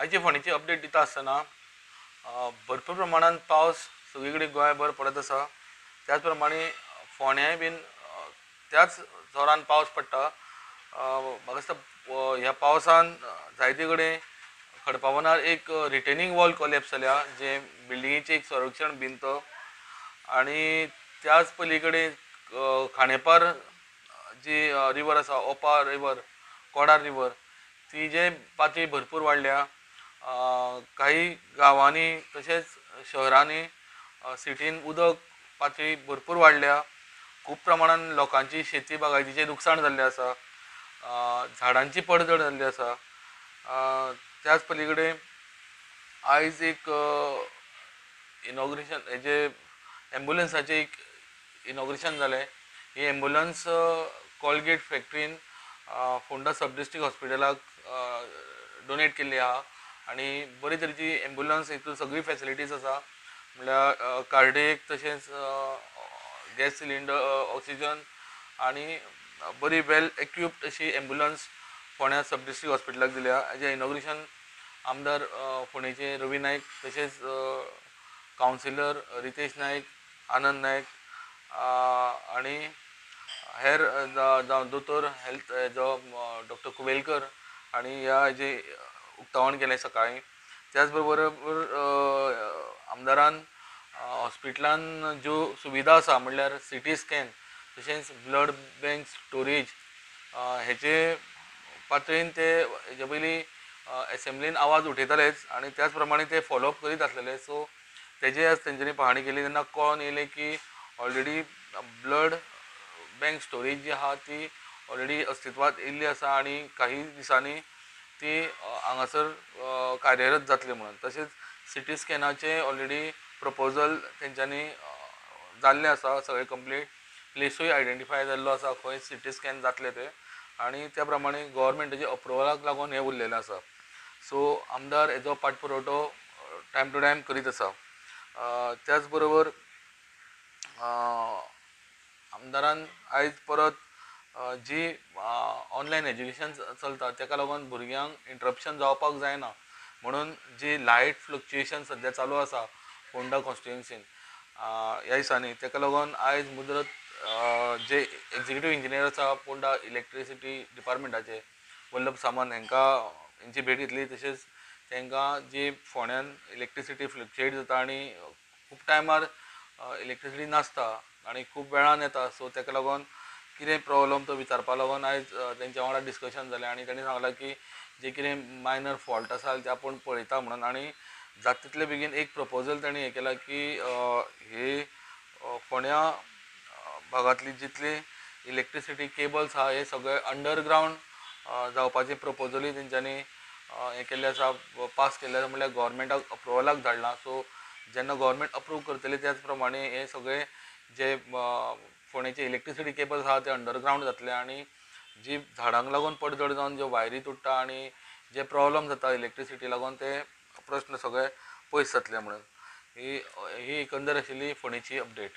आयचे फोंडेची अपडेट दिता आसतना भरपूर प्रमाणान पावस सगळे कडेन गोंयभर पडत आसा. त्याच प्रमाणे फोंड्याय बीन त्याच जोरान पावस पडटा. म्हाका दिसता ह्या पावसान जायते कडेन खडपावनार एक रिटेनींग वॉल कोलॅप्स जाल्या, जे बिल्डिंगेची एक संरक्षण भिंत, आनी त्याच पली कडेन खांडेपार जी रिवर आसा, ओपा रिवर, कोडार रिवर, ती जे पातळी भरपूर वाडल्या. काही गांवांनी तशेंच शहरांनी सिटीन उदक पातळी भरपूर वाडल्या. खूब प्रमाणान लोकांची शेती बागायतीचें लुकसाण जाल्लें आसा, झाडांची पडझड जाल्ली आसा. त्याच पली कडेन आयज एक इनॉग्रेशन हेजे एम्बुलंसाचें एक इनॉग्रेशन जालें. ही एम्बुलंस कॉलगेट फॅक्ट्रीन फोंडा सब डिस्ट्रिक्ट हॉस्पिटलाक डोनेट केल्ली आहा आनी बरी तरेची एम्बुलंस, हितून सगळी फेसिलिटीज आसा, म्हणल्यार कार्डियक तशेंच गॅस सिलिंडर, ऑक्सिजन आनी बरी वेल इक्विप्ड अशी एम्बुलंस फोंड्या सब डिस्ट्रिक्ट हॉस्पिटलाक दिल्या. हाजें इनॉग्रेशन आमदार फोंडेचे रवी नायक तशेंच कावन्सिलर रितेश नायक, आनंद नायक आनी हेर जावं दोतोर हेल्थ जो डॉक्टर कुवेलकर आनी ह्या हाजें उक्तावण केलें सकाळीं. त्याच बरोबर आमदारान हॉस्पिटलान ज्यो सुविधा आसा म्हणल्यार सिटी स्कॅन तशेंच ब्लड बँक स्टोरेज हेचे पातळेन ते हेजे पयलीं एसेंब्लीन आवाज उठयतालेच आनी त्याच प्रमाणे ते फॉलोअप करीत आसलेले. सो तेजे आज तेंच्यांनी पाहणी केली तेन्ना कळोन येयलें की ऑलरेडी ब्लड बँक स्टोरेज जी आहा ती ऑलरेडी अस्तित्वांत येयल्ली आसा आनी काही दिसांनी ती हांगासर कार्यरत जातली म्हणून. तशेंच सिटी स्कॅनाचें ऑलरेडी प्रपोजल तेंच्यांनी जाल्लें आसा, सगळें कंप्लीट प्लेसूय आयडेंटिफाय जाल्लो आसा खंय सिटी स्कॅन जातलें तें, आनी त्या प्रमाणे गव्हर्मेंटाच्या अप्रुवलाक लागून हें उरलेलें आसा. सो आमदार हेजो पाठपुरवठो टायम टू टायम करीत आसा. त्याच बरोबर आमदारान आयज परत जी ऑनलायन एज्युकेशन चलता तेका लागून भुरग्यांक इंटरप्शन जावपाक जायना म्हणून जी लायट फ्लक्चुएशन सद्या चालू आसा फोंडा कॉन्स्टिट्युएन्सीन ह्या दिसांनी, तेका लागून आयज मुजरत जे एक्झिक्युटीव इंजिनियर आसा फोंडा इलेक्ट्रिसिटी डिपार्टमेंटाचे वल्लभ सामंत हांकां हेंची भेट घेतली. तशेंच तांकां जी फोंड्यान इलेक्ट्रिसिटी फ्लक्चुएट जाता आनी खूब टायमार इलेक्ट्रिसिटी नासता आनी खूब वेळान येता, सो तेका लागून कितें प्रॉब्लम तो विचारपा लागून आयज तेंच्या वांगडा डिस्कशन जालें आनी तांणी सांगलां की जे कितें मायनर फॉल्ट आसा ते आपूण पळयता म्हणून, आनी जाता तितले बेगीन एक प्रपोजल तांणी हें केलां की हे फोंड्या भागांतली जितली इलेक्ट्रिसिटी केबल्स आहा हे सगळे अंडरग्रावंड जावपाचे प्रपोजलूय तेंच्यांनी हें केल्लें आसा, पास केल्लें आसा, म्हणल्यार गव्हर्मेंटाक अप्रुवलाक धाडलां. सो जेन्ना गव्हर्मेंट अप्रूव करतले त्याच प्रमाणे हे सगळे जे फोंडेचे इलेक्ट्रिसिटी केबल्स आहा ते अंडरग्रावंड जातले आनी जी झाडांक लागून पडझड जावन ज्यो वायरी तुट्टा आनी जे प्रॉब्लम जाता इलेक्ट्रिसिटी लागून ते प्रश्न सगळे पयस जातले म्हणून. ही एकंदर आशिल्ली फोंडेची अपडेट.